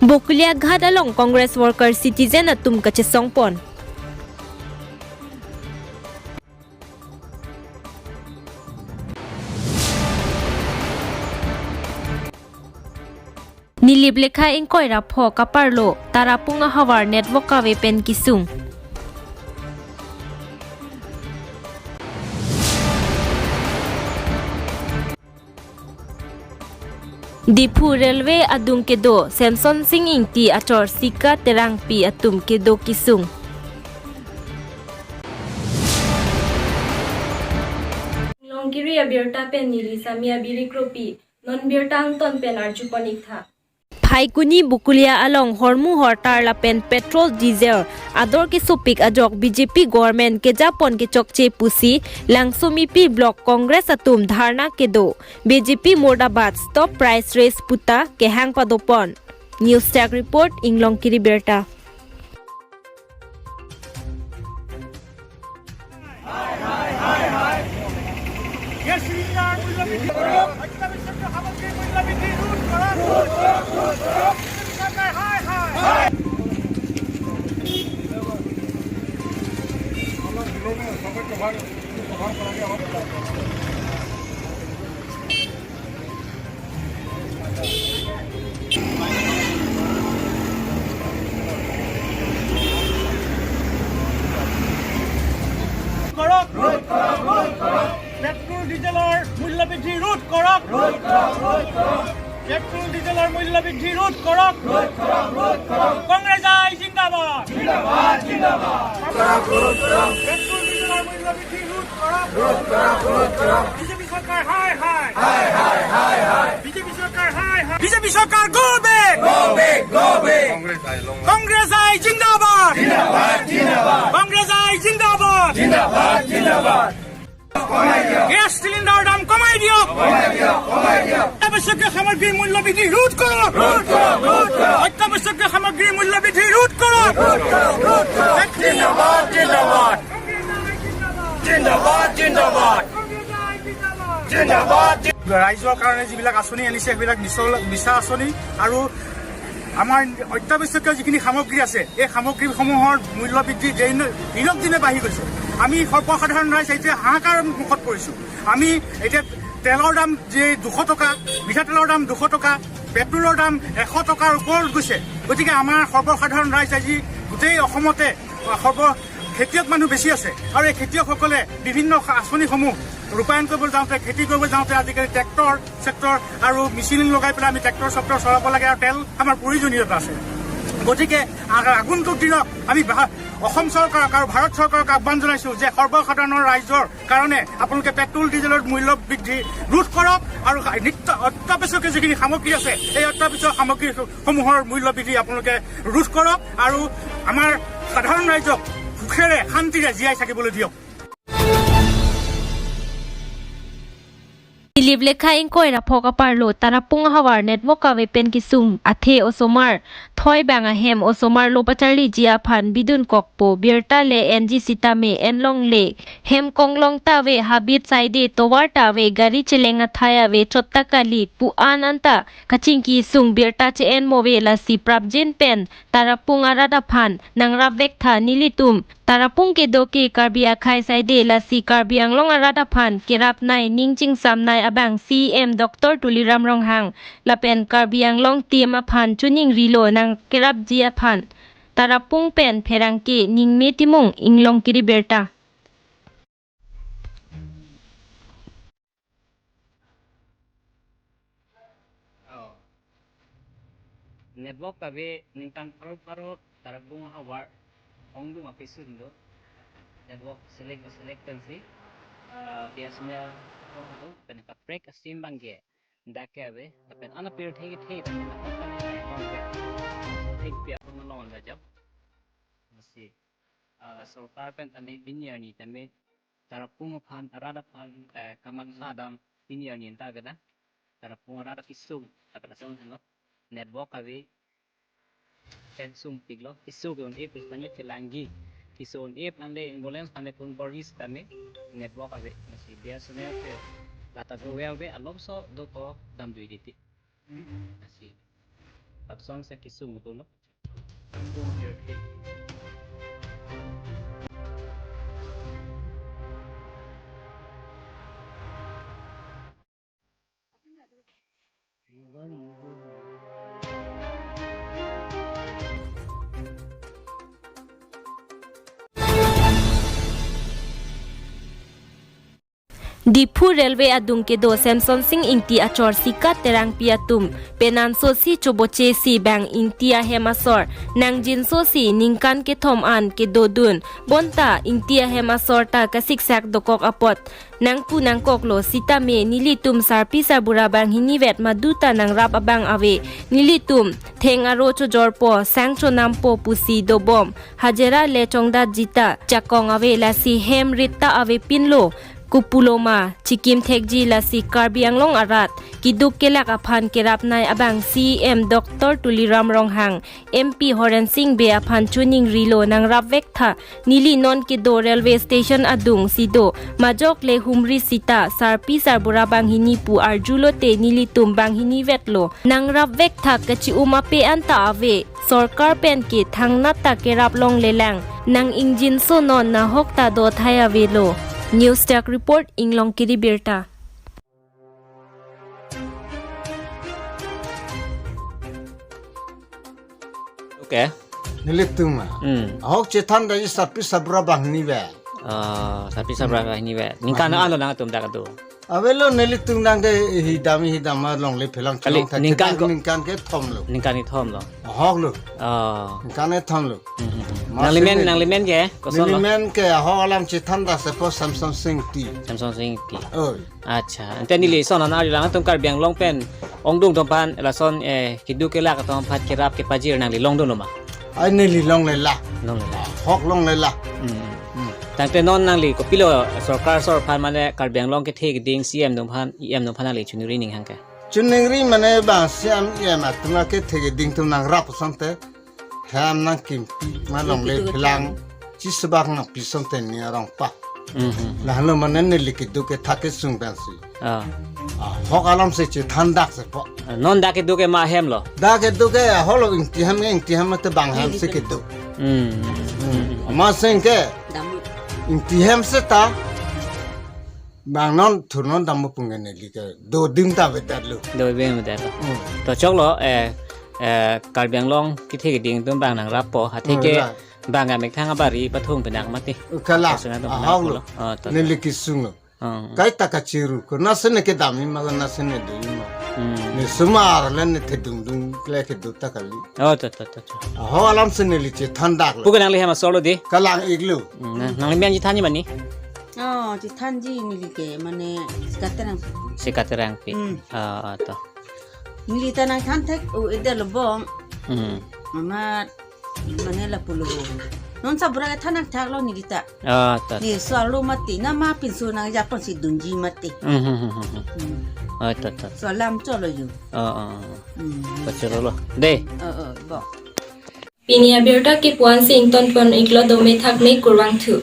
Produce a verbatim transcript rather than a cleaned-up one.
Bokulia Ghat along Congress worker citizen atum kachesongpon. Nilip lekha ingkoi ra pho kaparlo, Tarapung ahavar network kave pen kesung. Diphu Railway adung kedo, Semson Sing Ingti achor Sika Terangpi atum kedo kesung. Longkiri abirta pen neli Sami Abiri Kropi, non birta angton pen arjupon ik tha. Phaikuni Bokulia along hormu hortar lapen petrol diesel ador kesopik ajok B J P government kejapon kechokche pusi Langsomipi Block Congress atum dharna kedo. B J P murdabad, stop price raise puta kehang padopon. News Desk Report, Inglongkiri Birta. Gas cylinder মূল্য বৃদ্ধি, অত্যাৱশ্যকীয় সামগ্ৰীৰ মূল্য বৃদ্ধি ৰোধ কৰক। চৰকাৰ হায় হায়। কৰক। পেট্ৰল ডিজেলৰ মূল্য বৃদ্ধি ৰোধ কৰক। পেট্ৰল ডিজেলৰ মূল্য বৃদ্ধি ৰোধ কৰক। কংগ্ৰেছ আই জিন্দাবাদ। পেট্ৰল ডিজেলৰ মূল্য বৃদ্ধি ৰোধ কৰক। বিজেপি চৰকাৰ হায় হায়। বিজেপি চৰকাৰ হায় হায়। বিজেপি চৰকাৰ go back। Go back, go back। Congress I জিন্দাবাদ। কংগ্ৰেছ আই জিন্দাবাদ। গেছ চিলিণ্ডাৰৰ দাম কমাই দিয়ক। অত্যাৱশ্যকীয় সামগ্ৰীৰ মূল্য বৃদ্ধি ৰোধ কৰক। অত্যাৱশ্যকীয় সামগ্ৰীৰ মূল্য বৃদ্ধি ৰোধ কৰক। জিন্দাবাদ, জিন্দাবাদ। জিন্দাবাদ, জিন্দাবাদ। জিন্দাবাদ। ৰাইজৰ কাৰণে যিবিলাক আঁচনি আনিছে, সেইবিলাক মিছল-, মিছা আঁচনি আৰু আমাৰ অত্যাৱশ্যকীয় যিখিনি সামগ্ৰী আছে, এই সামগ্ৰীসমূহৰ মূল্য বৃদ্ধি দিন-, দিনক দিনে বাঢ়ি গৈছে। আমি সৰ্বসাধাৰণ ৰাইজ এতিয়া হাহাকাৰ মুখত পৰিছো। আমি এতিয়া তেলৰ দাম যে দুশ টকা, মিঠাতেলৰ দাম দুশ টকা, পেট্ৰলৰ দাম এশ টকাৰ ওপৰত গৈছে। গতিকে আমাৰ সৰ্বসাধাৰণ ৰাইজ আজি গোটেই অসমতে সৰ্ব খেতিয়ক মানুহ বেছি আছে আৰু এই খেতিয়কসকলে বিভিন্ন আঁচনিসমূহ ৰূপায়ণ কৰিবলৈ যাওঁতে, খেতি কৰিবলৈ যাওঁতে আজিকালি ট্ৰেক্টৰ চেক্টৰ আৰু মেচিন লগাই পেলাই আমি ট্ৰেক্টৰ চেক্টৰ চলাব লাগে আৰু তেল আমাৰ প্ৰয়োজনীয়তা আছে। গতিকে আ-, আগন্তুক দিনত আমি ভা-, অসম চৰকাৰক আৰু ভাৰত চৰকাৰক আহ্বান জনাইছো যে সৰ্বসাধাৰণৰ ৰাইজৰ কাৰণে আপোনালোকে পেট্ৰল ডিজেলৰ মূল্য বৃদ্ধি ৰোধ কৰক আৰু নিত্য অত্যাৱশ্যকীয় যিখিনি সামগ্ৰী আছে, এই অত্যাৱশ্যকীয় সামগ্ৰীসমূহৰ মূল্য বৃদ্ধি আপোনালোকে ৰোধ কৰক আৰু আমাৰ সাধাৰণ ৰাইজক সুখেৰে শান্তিৰে জীয়াই থাকিবলৈ দিয়ক। Nilip lekha ingkoi ra pho kaparlo, Tarapung ahavar network kave pen kesung. Athe osomar thoi bang ahem osomar lo pacharliji aphan bidun kokpo. Birta le enji sitame enlongle. Hem konglong ta ave, habit saide tovar ta ave, gari cheleng athai ave, chot ta kali pu an anta kachingki sung birta che-en mo ave, lasi prapjin pen Tarapung arat aphan nangrap vek tha nelitum. Tarapung kedo ke Karbi akhei saide, lasi Karbi Anglong arat aphan kerapnei, ning chingsam nei abang C E M Doctor Tuliram Ronghang lapen Karbi Anglong team aphan choningrilo nangkerapji aphan. Tarapung pen pherangke Ningme Timung, Inglongkiri Birta. Oh. Network kave ningkan pharo pharo Tarapung ahavar ongdung apisun do. Network select select pensi, ah, biasanya, oh, pen kaprek asim abangke dak ke ave, lapen ana pirthe kethe pen thik pi apun non da jab. Masi, ah, sorkar pen tame pini arni tame Tarapung aphan, arat aphan, eh, kamatha dam pini arni ta gada. Tarapung arat kesung, lapen asung no. Network ave, pen sungpiklo, keso ke-un-e pen tame chelangji. Keso un-e pen le ambulance pen le pun boris tame network ave. Masi biasanya ke lata do well ave, alomso do ko dam dui diti. Masi. Lapuson si kesung dolo. Diphu Railway adung kedo Semson Sing Ingti achor Sika Terangpi atum penanso si choboche si bang Ingti ahem asor nangjinso si ningkan kethom an kedodun, bonta Ingti ahem asor ta kasiksak dokok apot nangpu nangkoklo, sitame nelitum sarpi sarbura banghinivet, maduta nangrap abang ave, nelitum theng aro chojorpo, sang chonampo pusi dobom, hajera le chongdatji ta jakong ave, lasi hem rit ta avepinlo, kopuloma, chikim thekji, lasi Karbi Anglong arat keduk kelak aphan kerapnei abang C E M Doctor Tuliram Ronghang, M P Horen Sing Bey aphan choningrilo, nangrapvek tha, neli non kedo railway station adung si do, majok le humri sita sarpi sarbura banghini pu arjulote nelitum banghinivetlo, nangrapvek tha, kachi-um ape anta ave, sorkar pen ke thangnat ta kerap longlelang, nang ingjinso non nahok ta dothai avelo. News Desk Report, Inglong Kiri Birta. Okay. Nelitum ma. Hmm. Ahok chethan daji sarpi sarbura banghinivet. Ah, sarpi sarbura banghinivet. Ningkan an lo nangtum dak adu? Avelo, nelitum nang ke hidam hidam along le phelang kali, chelong thak ningkan chetak ko, ningkan kethom lo. Ningkan kethom lo. Ahok lo. Ah. Ningkan kethom lo. Hmm, hmm, hmm. Mas nanglimen, neli, nanglimen ke, kosonlo? Nelimen ke ahok alam chethan dak sepo Semson Sing Ingti. Semson Sing Ingti. Oi. Acha, ante neli lason an arjulang, nangtum Karbi Anglong pen ongdung atum aphan lason, eh, keduk kelak atum aphan kerap kepajir nangli longdunlo ma? Ai, neli longlelang. Longlelang. Ahok longlelang. Hmm. Hmm. Tangte non nangli kopilo sorkar asor aphan, mane Karbi Anglong kethe keding C E M atum aphan, E M atum aphan nangli choningri ning hang ke? Choningri mane bang C E M, E M atum kethe keding atum nangrap asonte hem nangkimpi, malong le phelang chisebak nangpi asonte ne arong pa. Hmm, hmm, hmm. Lahelo mane neli keduk kethak kesung pensi. Ah. Ahok alam si chethan dak sepo. Ah, non dak keduk ke ma hem lo? Dak keduk ke ahok lo, Ingti hem, Ingti hem te bang hem si keduk. Hmm. Hmm. Amat sing ke Ingti hem seta bang non thur non dampo pu nge neli ke dodim ta avedetlo. Dodim avedetlo. Hmm. To choklo, eh, eh, Karbi Anglong kethe keding atum bang nangrappo, athe ke, oh, la, bang amethang abari pathung penak mati. Ukala. Ahok lo. Oh, to, to. Neli kesunglo. Oh. Kaita kachiru ko, nasi ne kedam-i ma, nasi ne do-i ma. Hmm. Ne sumar le ne thedungdung le kedo ta kali. Oh, to, to, to, to. Ahok alam si neli chethan daklo. Pu ke nangli hem asor lo di? Kalang-iklo. Hmm, nang, nanglimen chethanji mane? Oh, chethanji neli ke mane Sika Terangpi. Sika Terangpi. Hmm. Ah, ah, to. Neli ta nangthan thek, oh, ede lo bom. Hmm. Mama mane lapulo. Non sarbura kethan nangthaklo neli ta. Ah, to. Ne so-arlo mati, nama pinso nangjaponsi dunji mati. Hmm, hmm, hmm, hmm, hmm. Hmm. Oh, to, to. So alam cholo yo. Oh, oh, oh. Hmm. To cholo lo. De. Oh, oh, bo. Pini abirta kepu-an si ingtonpon-iklo, dome thakme, kurvangthu.